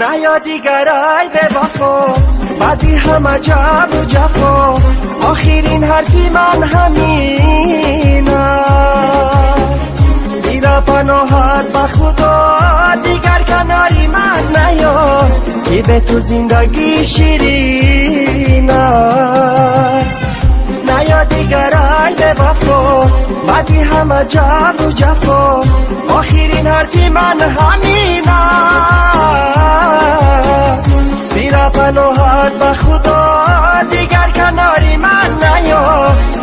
Наё дигар ай бевафо, баъди ҳама ҷабру ҷафо, охирин ҳарфи ман ҳамин аст. Бира паноҳат ба Худо, дигар канори ман наё, ки бе ту зиндагӣ ширин аст. Наё дигар ай бевафо, баъди ҳама ҷабру ҷафо, охирин ҳарфи ман ҳамин аст. Бира паноҳат ба Худо, дигар канори ман наё,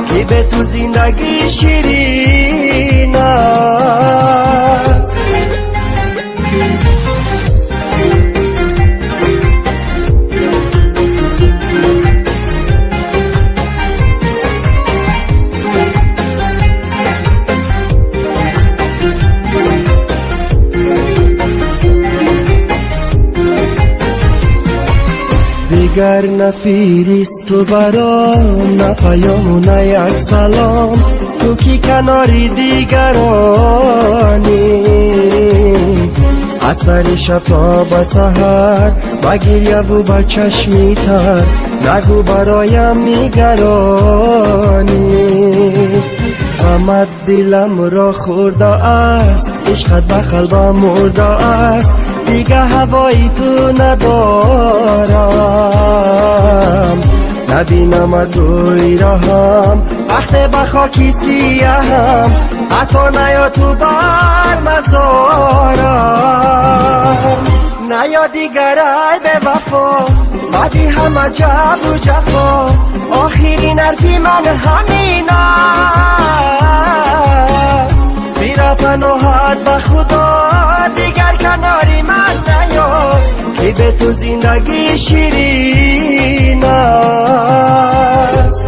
ки бе ту зиндагӣ ширин аст. Дигар нафиристу баром, на паёму на як салом, ту ки канори дигаронӣ. Аз сари шаб то ба саҳар, ба гирьяву ба чашми тар, нагӯ бароям нигаронӣ. Ғамат диламро хӯрдааст, ишқат ба қалбам мурдааст, дига ҳавои ту надорам. Набинамад рӯи роҳам, вақте ба хоки сияҳам, ҳатто наё ту бар мазорам. Наё дигар ай бевафо, баъди ҳама ҷабру ҷафо, охирин ҳарфи ман ҳамин аст. Бира паноҳат ба Худо, дигар канори ман наё, ки бе ту зиндагӣ ширин аст.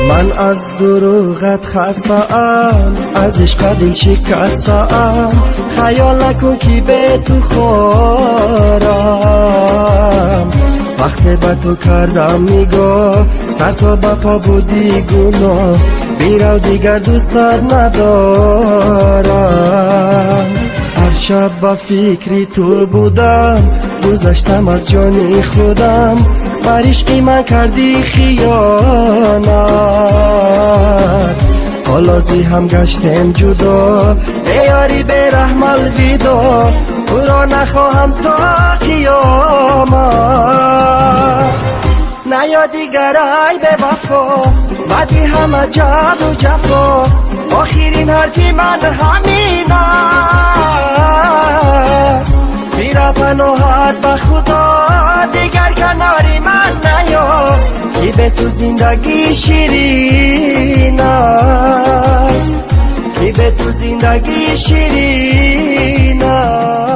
Ман аз дурӯғат хастаам, аз ишқа дил шикастаам, хаёл накун ки бе ту хорам. Вақте ба ту кардам нигоҳ, сар то ба по буди гуноҳ, бирав, дигар дӯстат надорам. Ҳар шаб ба фикри ту будам, гузаштам аз ҷони худам, бар ишқи ман кардӣ хиёнат. Ҳоло зи ҳам гаштем ҷудо, эй ёри бераҳм, алвидо, туро нахоҳам то қиёмат. Наё дигар ай бевафо, баъди ҳама ҷабру ҷафо, охирин ҳарфи ман ҳамин аст. Бира паноҳат ба Худо, дигар канори ман наё, ки бе ту зиндагӣ ширин аст, ки бе ту зиндагӣ ширин аст.